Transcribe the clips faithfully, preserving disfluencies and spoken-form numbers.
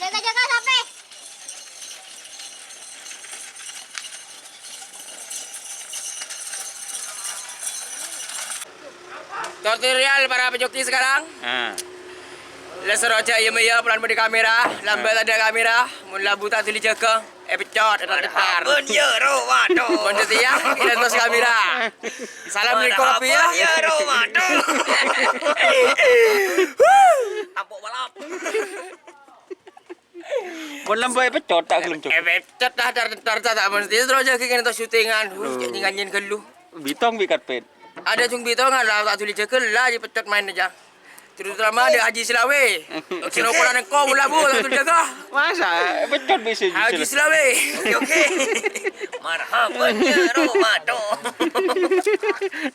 Jâgâ-jâgâ sapè. Tutorial para pejoki sekarang. Ah. Lè soro jâ' iyâ-mèyâ polana bâdâ kamera, lambâ' tadâ' kamera, mon labu ta' dhuli jâgâ, èpeccot, ètar-ètar. Marhaban, ya, ro, waduh. Mon setia, kita terus kamera. Assalamualaikum, Abi, ya. Marhaban, ya, ro, waduh. Tampok balap. Mon lambâ' èpeccot, ta' ghellem jâgâ. Èpeccot, dah, ètar-ètar, ta' mesti terus jâgâ kènè' ta' syutingan. Huh, cè' nyanyian ghâllu. Bitong bi' karpet. Adâ' jung bitongan la, ta' dhuli jâgâ la, èpeccot maèn jâ. Terutama dâ' Haji Selawe. Sè nokolan engko' mon labu, ta' dhuli jâgâ. Masa? Èpeccot bisa Haji Selawe. Haji Selawe. Oke, oke. Marhaban, ya, Ramadan.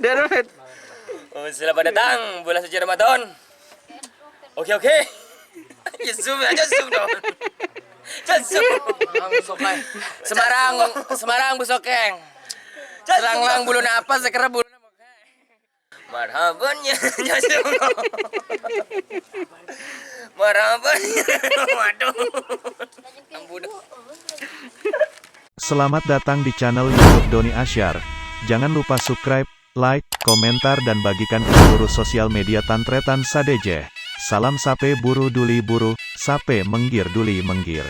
Dâ' Ramadan. Oh, selamat datang bulan suci Ramadan. Oke, oke. Ya, zoom aja, zoom dong. Jangan zoom. Semarang, Semarang, Busokeng. Jangan zoom. Serang lang bulu napas, sekarang bulu. Marhaban ya, ya, zoom. Marhaban ya. Waduh. Ampun. Selamat datang di channel YouTube Doni Asyar. Jangan lupa subscribe, like, komentar, dan bagikan ke seluruh sosial media tan-tarètan sadhâjâ. Salam sapè buru dhuli buru, sapè mèngghir dhuli mèngghir.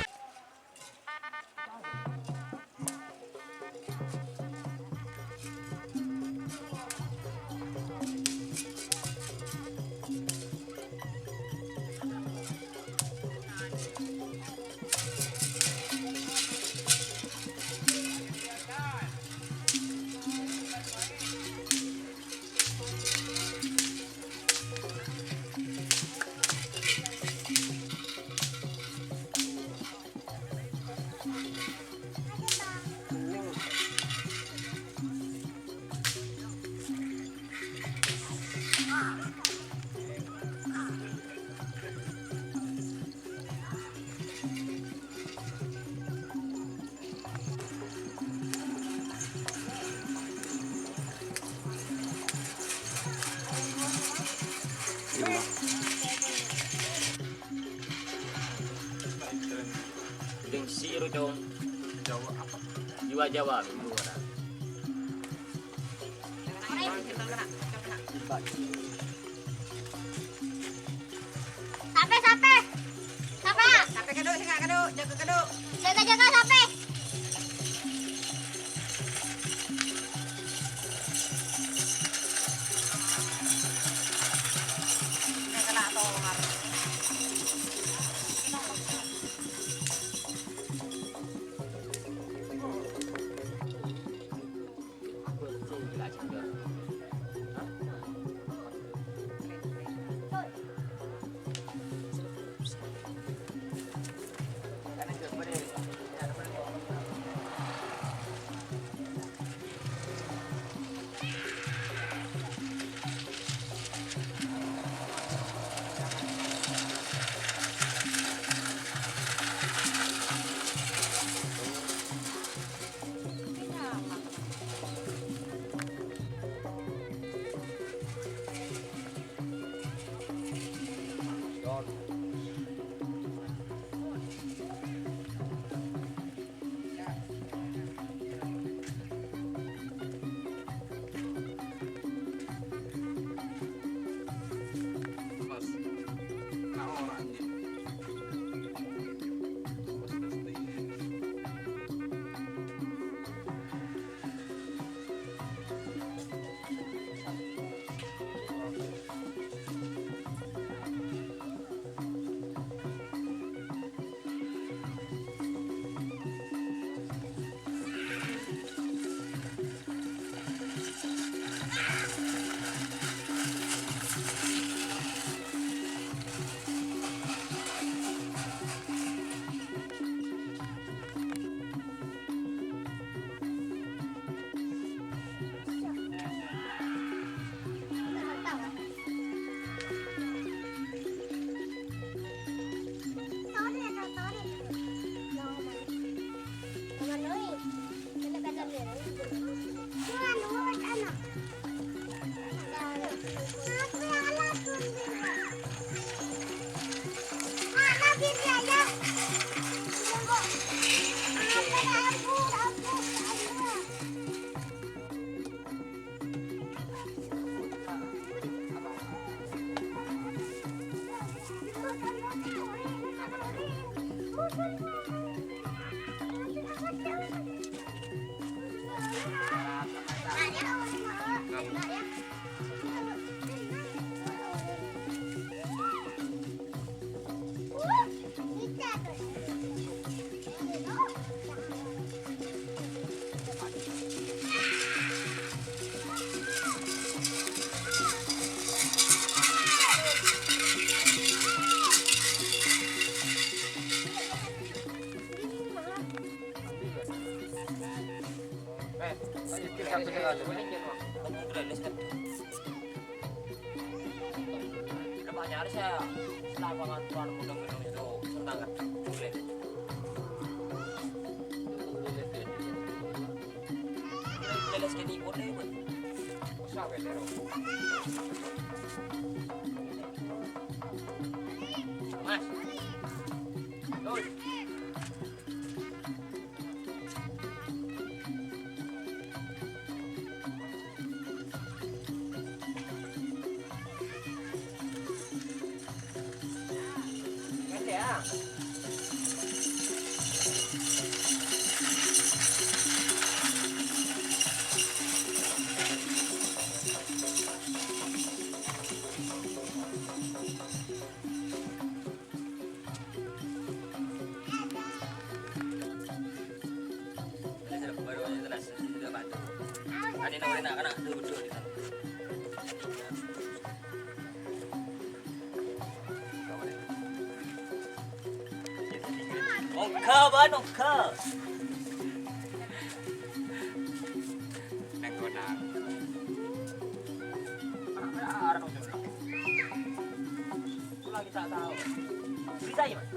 Gengsi ro, Cong. Jawa apa? Jiwa Jawa, minggu ora. Sapè, sapè? Sapè, ah? Sapè kadhu, sènga' kadhu, jâgâ kadhu. Jâgâ, jâgâ, sapè? Mas. Dul. Ongghâ, bân, ongghâ. Neng kona. Aku lagi tak tahu. Berita ya, Mas?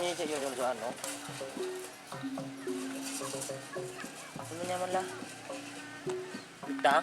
Ini cek yo, anu. Ini nyaman lah. Dah.